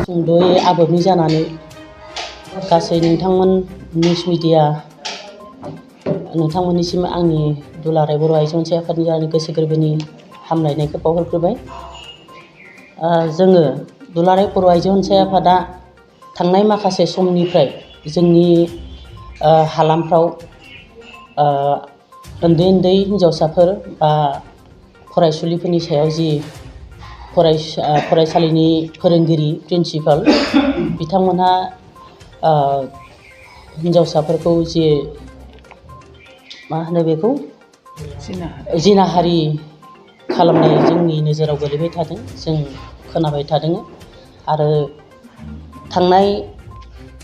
सुंद'यै आदबनि जानानै गासै नोंथांमोन निउस मिडिया नोंथांमोननिसिम आंनि दुलाराय बर' आइजो अनसाय आफादनि जानानै गोसो गोरबोनि हामलायनायखौ बावहरग्रोबाय। जोङो दुलाराय बर' आइजो अनसाय आफादा थांनाय माखासे समनिफ्राय जोंनि हालामफ्राव उन्दै उन्दै हिन्जावसाफोर बा फरायसुलिफोरनि सायाव जि फरायसालिनि फोरोंगिरि प्रिन्सिपाल बिथांमोनहा हिन्जावसाफोरखौ जे मा होनो बेखौ जिनाहारि खालामनाय जोंनि नोजोराव गोलैबाय थादों, जों खोनाबाय थादों। आरो थांनाय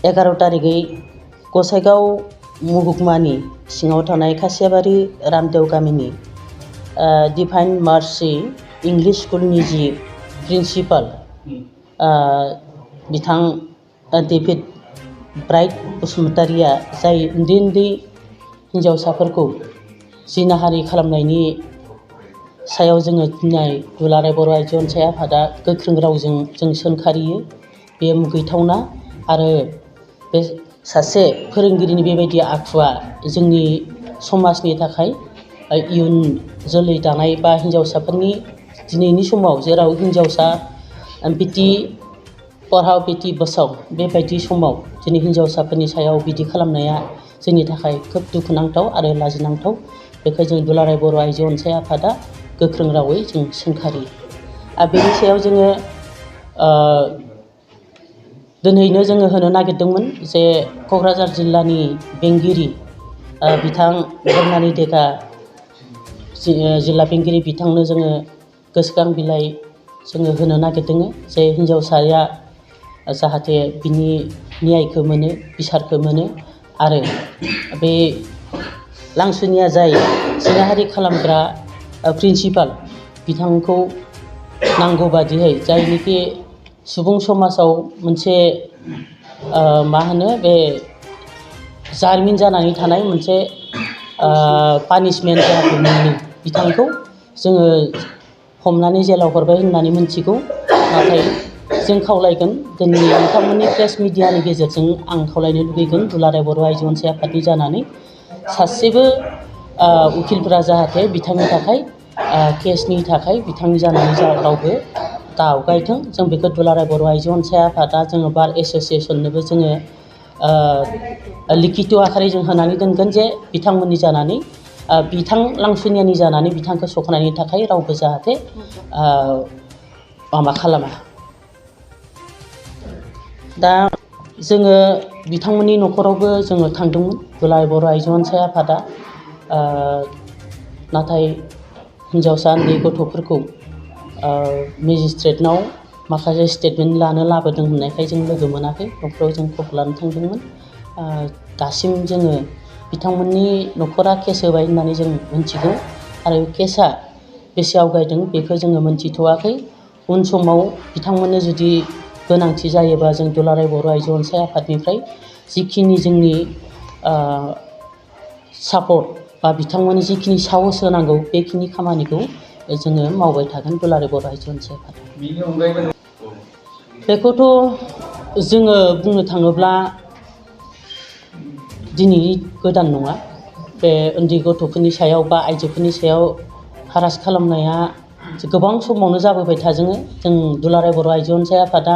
11 तारिखै गसाइगाव महकुमानि सिङाव थानाय खासियाबारि रामदेव गामिनि डिभाइन मार्सि इंलिश स्कुलनि जि प्रिन्सिपाल बिथां डेभिड ब्राइन बसुमतारिया जाय उन्दै उन्दै हिन्जावसाफोरखौ जिनाहारि खालामनायनि सायाव जोङो दिनै दुलाराय बर' आइजो अनसाय आफादा गोख्रों रावजों जों सोंखारियो। बेयो मुगैथावना आरो बे सासे फोरोंगिरिनि बेबायदि आखुआ जोंनि समाजनि थाखाय इयुन जोलै दानाय बा हिन्जावसाफोरनि दिनैनि समाव जेराव हिन्जावसा बेटि पढ़ाओ बेटि बचाओ बेबायदि समाव दिनै हिन्जावसाफोरनि सायाव बिदि खालामनाया जोंनि थाखाय खोब दुखुनांथाव आरो लाजिनांथाव। बेखौ जों दुलाराय बर' आइजो अनसाय आफादा गोख्रों रावै जों सोंखारियो। आरो बेनि सायाव जोङो दिनैनो जोङो होनो नागिरदोंमोन जे क'क्राझार जिल्लानि बेंगिरि बिथां बरनानि देगा जिल्ला बेंगिरि बिथांनो जोङो गोसोखां बिलाइ जोङो होनो नागिरदों जे हिन्जावसाया जाहाथे बिनि न्यायखौ मोनो, बिसारखौ मोनो आरो बे लांसुनिया जाय जिनाहारि खालामग्रा प्रिन्सिपाल बिथांखौ नांगौ बादियै जायनिखि सुबुं समाजाव मोनसे मा होनो बे जारिमिन जानानै थानाय मोनसे पानिशमेन्ट जाहाथे मोनो बिथांखौ जोङो हमनानै जेलाव हरबाय होननानै मिथिगौ। नाथाय जों खावलायगोन दिनै नोंथांमोननि प्रेस मिडियानि गेजेरजों आं खावलायनो लुबैगोन दुलाराय बर' आइजो अनसाय आफादनि जानानै सासेबो उकिलफोरा जाहाथे बिथांनि थाखाय केसनि थाखाय बिथांनि जानानै रावबो दा आवगायथों। जों बेखौ दुलाराय बर' आइजो अनसाय आफादा जोङो बार एस'सियेसननोबो जोङो लिखित आखारै जों होनानै दोनगोन जे बिथांमोननि जानानै बिथां लांसुनियानि जानानै बिथांखौ सखनायनि थाखाय रावबो जाहाथे माबा खालामा। दा जोङो बिथांमोननि न'खरावबो जोङो थांदोंमोन दुलाराय बर' आइजो अनसाय आफादा। नाथाय हिन्जावसा उन्दै गथ'फोरखौ मेजिस्ट्रेटनाव माखासे स्टेटमेन्ट लानो लाबोदों होननायखाय जों लोगो मोनाखै। न'खराव जों खबर लानो थांदोंमोन। दासिम जोङो बिथांमोननि न'खरा केस होबाय होननानै जों मिथिगौ आरो केसआ बेसे आवगायदों बेखौ जोङो मिथिथ'वाखै। उन समाव बिथांमोननो जुदि गोनांथि जायोबा जों दुलाराय बर' आइजो अनसाय आफादनिफ्राय जिखिनि जोंनि सापर्ट बा बिथांमोननि जिखिनि साहस होनांगौ बेखिनि खामानिखौ जोङो मावबाय थागोन दुलाराय बर' आइजो अनसाय आफादा। बेखौथ' जोङो बुंनो थाङोब्ला दिनैनि गोदान नङा। बे उन्दै गथ'फोरनि सायाव बा आइजोफोरनि सायाव हारास खालामनाया गोबां समावनो जाबोबाय थाजोङो। जों दुलाराय बर' आइजो अनसाय आफादा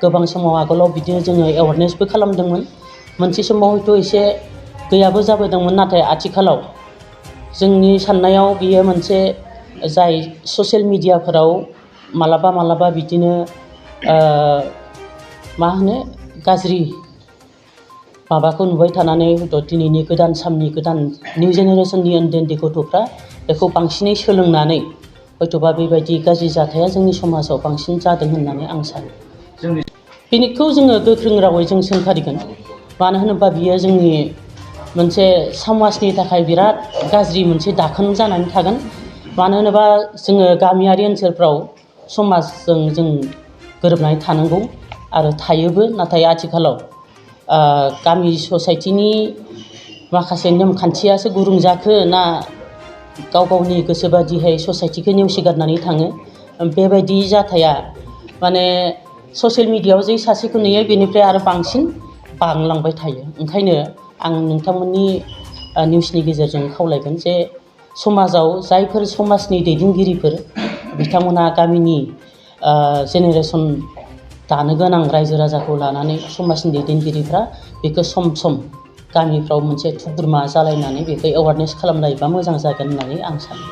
गोबां समाव आगोलाव बिदिनो जोङो एवारनेसबो खालामदोंमोन। मोनसे समाव हयथ' एसे गैयाबो जाबोदोंमोन। नाथाय आथिखालाव जोंनि साननायाव बियो मोनसे जाय ससियेल मिडियाफोराव मालाबा बिदिनो मा होनो गाज्रि माबाखौ नुबाय थानानै हयथ' दिनैनि गोदान सामनि गोदान निउ जेनेरेसननि उन्दै उन्दै गथ'फ्रा बेखौ बांसिनै सोलोंनानै हयथ'बा बेबायदि गाज्रि जाथाया जोंनि समाजाव बांसिन जादों होननानै आं सानो। बेनिखौ जोङो गोख्रों रावै जों सोंखारिगोन। मानो होनोबा बियो जोंनि मोनसे समाजनि थाखाय बिराद गाज्रि मोनसे दाखोन जानानै थागोन। मानो होनोबा जोङो गामियारि ओनसोलफ्राव समाजजों जों गोरोबनानै थानांगौ आरो थायोबो। नाथाय आथिखालाव गामि ससाइटिनि माखासे नेमखान्थियासो गुरुं जाखो ना गाव गावनि गोसो बादियै ससाइटिखौ नेवसिगारनानै थाङो। बेबायदि जाथाया माने ससियेल मिडियायाव जे सासेखौ नुयो बेनिफ्राय आरो बांसिन बांलांबाय थायो। ओंखायनो आं नोंथांमोननि निउसनि गेजेरजों खावलायगोन जे समाजाव जायफोर समाजनि दैदेनगिरिफोर बिथांमोना गामिनि जेनेरेसन दानो गोनां रायजो राजाखौ लानानै समाजनि दैदेनगिरिफ्रा बेखौ सम सम गामिफ्राव मोनसे थुबुरमा जालायनानै बेखौ एवारनेस खालामलायोबा मोजां जागोन होननानै आं सानो।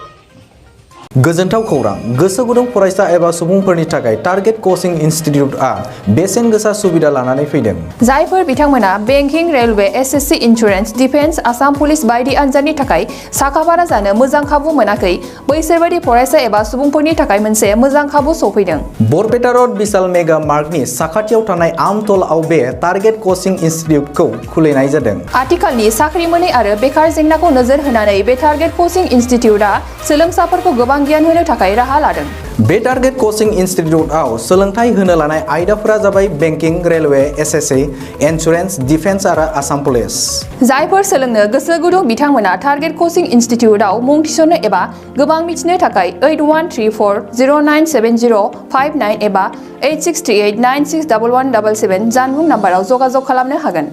गोजोनथाव खौरां, गोसो गुदुं फरायसा एबा सुबुंफोरनि थाखाय टारगेट कचिं इनस्टिट्यूटआ बेसेन गोसा सुबिदा लानानै फैदों। जायफोर बिथांमोना banking, railway, SSC, insurance, defence, Assam police बायदि आनजादनि थाखाय साखाफारा जानो मोजां खाबु मोनाखै, बैसोर बायदि फरायसा एबा सुबुंफोरनि थाखाय मोनसे मोजां खाबु सफैदों। बरपेटा रोड विशाल मेगा मार्टनि साखाथियाव थानाय आमतलाव बे टारगेट कचिं इनस्टिट्यूटखौ खुलिनाय जादों। आथिखालनि साख्रि मोनै आरो बेकार जेंनाखौ नोजोर होनानै बे टारगेट कचिं इनस्टिट्यूटआ सोलोंसाफोरखौ गोबां गियान होनो थाखाय राहा लादों। बे टारगेट कचिं इनस्टिट्यूटआव सोलोंथाइ होनो लानाय आयदाफोरा जाबाय banking, railway, SSC, insurance, defence आरो आसाम पुलिस। जायफोर सोलोंनो गोसो गुदुं बिथांमोना टारगेट कचिं इनस्टिट्यूटआव मुं थिसननो एबा गोबां मिथिनो थाखाय 8134097059 एबा 8638961177 जानबुं नाम्बाराव जगाजग खालामनो हागोन।